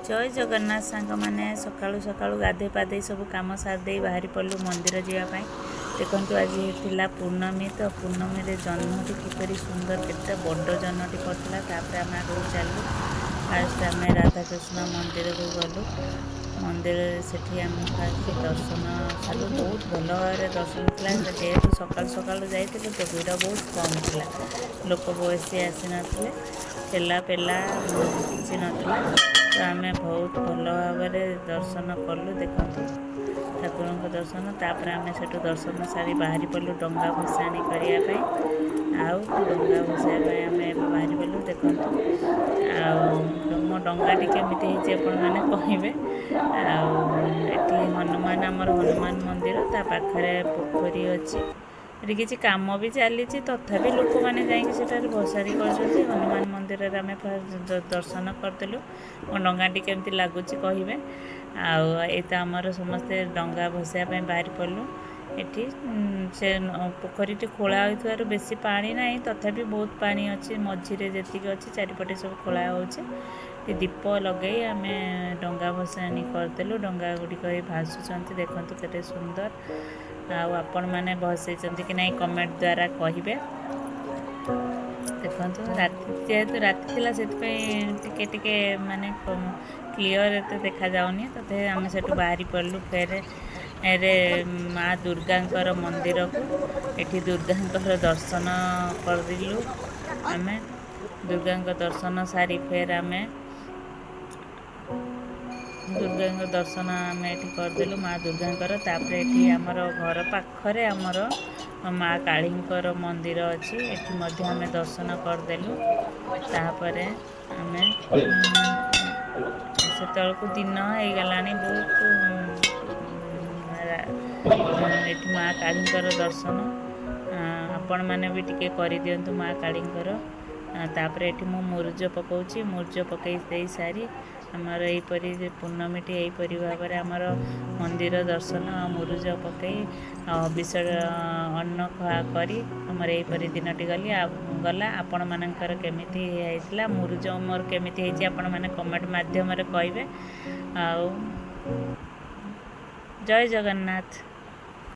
ଜୟ ଜଗନ୍ନାଥ ସାଙ୍ଗମାନେ। ସକାଳୁ ସକାଳୁ ଗାଧୋଇ ପାଧୋଇ ସବୁ କାମ ସାରି ଦେଇ ବାହାରି ପଡ଼ିଲୁ ମନ୍ଦିର ଯିବା ପାଇଁ। ଦେଖନ୍ତୁ, ଆଜି ଥିଲା ପୂର୍ଣ୍ଣମୀ। ତ ପୂର୍ଣ୍ଣମୀରେ ଜହ୍ନଟି କିପରି ସୁନ୍ଦର, କେତେ ବଡ଼ ଜହ୍ନଟି ପଡ଼ିଥିଲା। ତାପରେ ଆମେ ଆଗକୁ ଚାଲିଲୁ। ଫାଷ୍ଟ ଆମେ ରାଧାକୃଷ୍ଣ ମନ୍ଦିରକୁ ଗଲୁ। ମନ୍ଦିରରେ ସେଠି ଆମେ ଫାଷ୍ଟ ଦର୍ଶନ ସାରିଲୁ। ବହୁତ ଭଲ ଭାବରେ ଦର୍ଶନ ଥିଲା। ଯେହେତୁ ସକାଳୁ ସକାଳୁ ଯାଇଥିଲୁ, ତ ଭିଡ଼ ବହୁତ କମ୍ ଥିଲା। ଲୋକ ବେଶୀ ଆସିନଥିଲେ, ଠେଲା ପେଲା କିଛି ନଥିଲା। ତ ଆମେ ବହୁତ ଭଲ ଭାବରେ ଦର୍ଶନ କଲୁ। ଦେଖନ୍ତୁ ଠାକୁରଙ୍କ ଦର୍ଶନ। ତାପରେ ଆମେ ସେଠୁ ଦର୍ଶନ ସାରି ବାହାରି ପଡ଼ିଲୁ ଡଙ୍ଗା ଭସାଣି କରିବା ପାଇଁ। ଆଉ ଡଙ୍ଗା ଭସାଇବା ପାଇଁ ଆମେ ଏବେ ବାହାରି ପଡ଼ିଲୁ। ଦେଖନ୍ତୁ, ଆଉ ମୋ ଡଙ୍ଗାଟି କେମିତି ହେଇଛି ଆପଣମାନେ କହିବେ। ଆଉ ଏଠି ହନୁମାନ, ଆମର ହନୁମାନ ମନ୍ଦିର, ତା ପାଖରେ ପୋଖରୀ ଅଛି। ଏଠି କିଛି କାମ ବି ଚାଲିଛି, ତଥାପି ଲୋକମାନେ ଯାଇକି ସେଠାରେ ଭସାଣି କରୁଛନ୍ତି। ହନୁମାନ ମନ୍ଦିରରେ ଆମେ ଫାଷ୍ଟ ଦର୍ଶନ କରିଦେଲୁ। ମୋ ଡଙ୍ଗାଟି କେମିତି ଲାଗୁଛି କହିବେ। ଆଉ ଏଇ ତ ଆମର ସମସ୍ତେ ଡଙ୍ଗା ଭସାଇବା ପାଇଁ ବାହାରି ପଡ଼ିଲୁ। ଏଠି ସେ ପୋଖରୀଟି ଖୋଳା ହୋଇଥିବାରୁ ବେଶୀ ପାଣି ନାହିଁ, ତଥାପି ବହୁତ ପାଣି ଅଛି। ମଝିରେ ଯେତିକି ଅଛି, ଚାରିପଟେ ସବୁ ଖୋଳା ହେଉଛି। ଦୀପ ଲଗେଇ ଆମେ ଡଙ୍ଗା ଭସାଣି କରିଦେଲୁ। ଡଙ୍ଗା ଗୁଡ଼ିକ ଏଇ ଭାସୁଛନ୍ତି, ଦେଖନ୍ତୁ କେତେ ସୁନ୍ଦର। ଆଉ ଆପଣମାନେ ଭସେଇଛନ୍ତି କି ନାହିଁ, କମେଣ୍ଟ ଦ୍ୱାରା କହିବେ। ଦେଖନ୍ତୁ, ରାତି ଯେହେତୁ ରାତି ଥିଲା, ସେଥିପାଇଁ ଟିକେ ଟିକେ ମାନେ କ୍ଲିଅର୍ ଏତେ ଦେଖାଯାଉନି। ତଥାପି ଆମେ ସେଠୁ ବାହାରି ପଡ଼ିଲୁ ଫେରେ ଏରେ ମା ଦୁର୍ଗାଙ୍କର ମନ୍ଦିରକୁ। ଏଠି ଦୁର୍ଗାଙ୍କର ଦର୍ଶନ କରିଲୁ ଆମେ। ଦୁର୍ଗାଙ୍କ ଦର୍ଶନ ସାରି ଫେର ଆମେ ଦୁର୍ଗାଙ୍କ ଦର୍ଶନ ଆମେ ଏଠି କରିଦେଲୁ ମା ଦୁର୍ଗାଙ୍କର। ତାପରେ ଏଠି ଆମର ଘର ପାଖରେ ଆମର ମା କାଳୀଙ୍କର ମନ୍ଦିର ଅଛି। ଏଠି ମଧ୍ୟ ଆମେ ଦର୍ଶନ କରିଦେଲୁ। ତାପରେ ଆମେ ସେତେବେଳକୁ ଦିନ ହେଇଗଲାଣି ବହୁତ। ଏଠି ମା କାଳୀଙ୍କର ଦର୍ଶନ ଆପଣମାନେ ବି ଟିକେ କରିଦିଅନ୍ତୁ ମା କାଳୀଙ୍କର। ତାପରେ ଏଠି ମୁଁ ମୁରୁଜ ପକାଉଛି। ମୁରୁଜ ପକାଇ ଦେଇ ସାରି ଆମର ଏହିପରି ପୂର୍ଣ୍ଣମୀଟି ଏହିପରି ଭାବରେ ଆମର ମନ୍ଦିର ଦର୍ଶନ ଆଉ ମୁରୁଜ ପକାଇ ଆଉ ହବିଷ ଅନ୍ନ ଖୁଆ କରି ଆମର ଏହିପରି ଦିନଟି ଗଲା। ଆପଣମାନଙ୍କର କେମିତି ହେଇଥିଲା? ମୁରୁଜ ମୋର କେମିତି ହେଇଛି, ଆପଣମାନେ କମେଣ୍ଟ ମାଧ୍ୟମରେ କହିବେ। ଆଉ ଜୟ ଜଗନ୍ନାଥ।